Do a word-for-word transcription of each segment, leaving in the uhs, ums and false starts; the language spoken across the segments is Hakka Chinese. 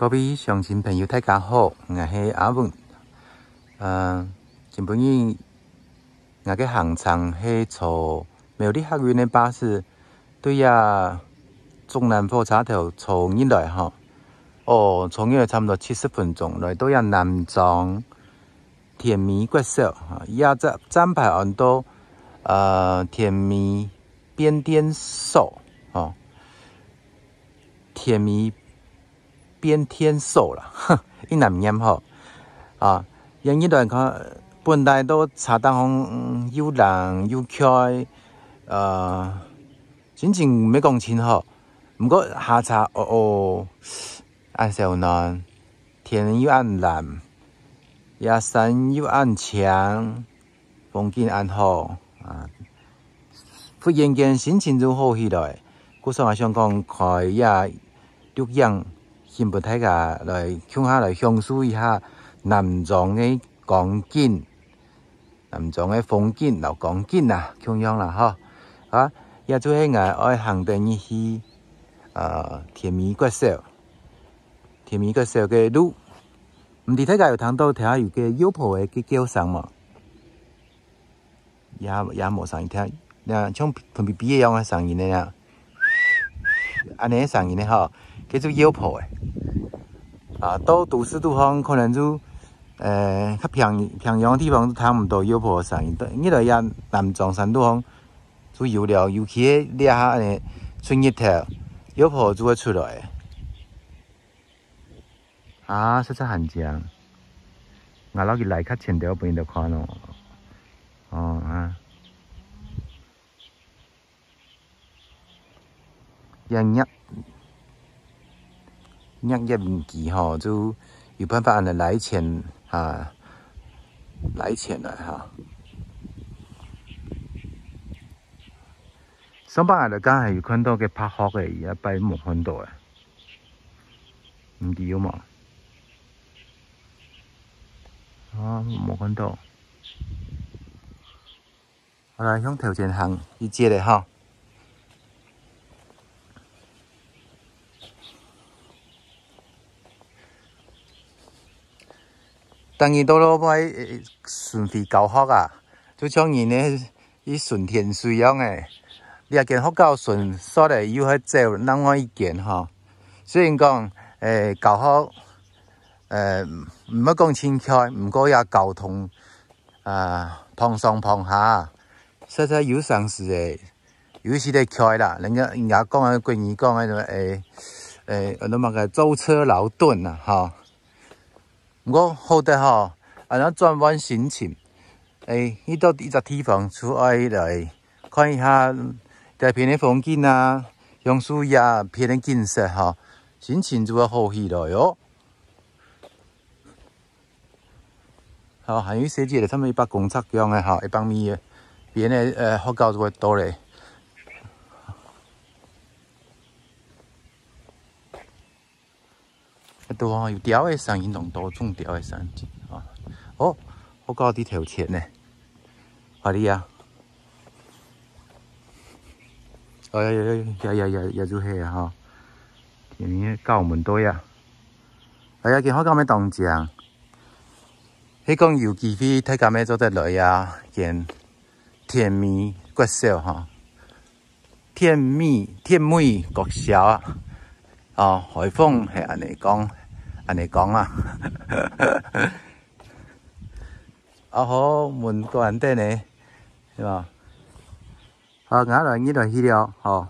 各位鄉親朋友，大家好，𠊎係阿文。呃，今晡日𠊎个行程係坐苗栗客運个巴士，對這竹南火車頭坐入來吼。哦，坐入來差毋多七十分鐘，來到這南庄 田尾國小，啊，這站，站牌安到，呃，田尾變電所，吼，田尾變電所啦，一難念吼。啊，這入來看，本來到車頂項，嗯，又冷又𤸁，呃，心情毋係講盡好。毋過下車，哦哦，恁燒暖，天又恁藍， 這山又恁青，風景恁好，啊，忽然間心情就好起來。故所𠊎想講開這錄影，分大家來共下來享受一下南庄个光景，南庄个風景摎光景啊，共樣啦吼。啊，這就係𠊎愛行等入去，呃，田尾國小。 田尾國小个路。毋知大家有聽到頭下有个鷂婆个叫聲無？也，也無聲音聽，像歕嗶嗶个樣个聲音个啊。恁呢个聲音个吼，叫做鷂婆个。啊，到都市肚項可能就，呃，較平，平洋个地方就聽毋到鷂婆个聲音，但入來這南庄山肚項就有了，尤其係這下恁呢出日頭，鷂婆就會出來。 啊，實在還靚。𠊎摎佢拉較前兜分你兜看哦。哦，啊。這葉，葉葉毋知吼，就有辦法恁呢拉前，啊，拉前來哈。上擺𠊎來講還有看到个白鶴个，這擺無看到啊。 毋知有無？啊，無看到。好啦，向頭前行一節仔吼。逐日到落尾，呃，巡迴教學啊，就像人个 去巡天水樣仔。這間學校巡煞仔，又愛走另外一間吼。雖然講，欸，教學，欸，毋好講盡𤸁，毋過這交通，啊，碰上碰下，實在有成時仔，有一息仔𤸁啦。人家，人家講个，國語講个，欸，欸，安到麼个舟車勞頓啊，吼。 毋過好得吼，恁樣轉換心情，欸，去到一隻地方出來，來看一下該片个風景啊，享受這片个景色吼，心情就會好起來哦。好，還有一些節仔，差毋多一百公尺樣个吼，一百米个，別人个，呃，學校就會到咧。 都有鳥个聲音，當多種鳥个聲音啊。哦，學校在頭前呢，快點啊！哎呀呀呀呀呀呀，就係啊吼！今日教門對啊！哎呀，今學校乜當靚，係講有機會大家乜做得來啊，見田尾國小吼。 田尾，田尾國小啊。哦，海豐係恁呢講，恁呢講啊。啊好，門關等呢，係吧？好，𠊎來，你來去了，吼。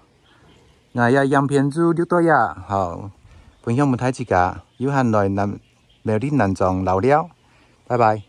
𠊎這影片就錄到這，吼。分享分大自家，有閒來南，苗栗南庄尞尞。拜拜。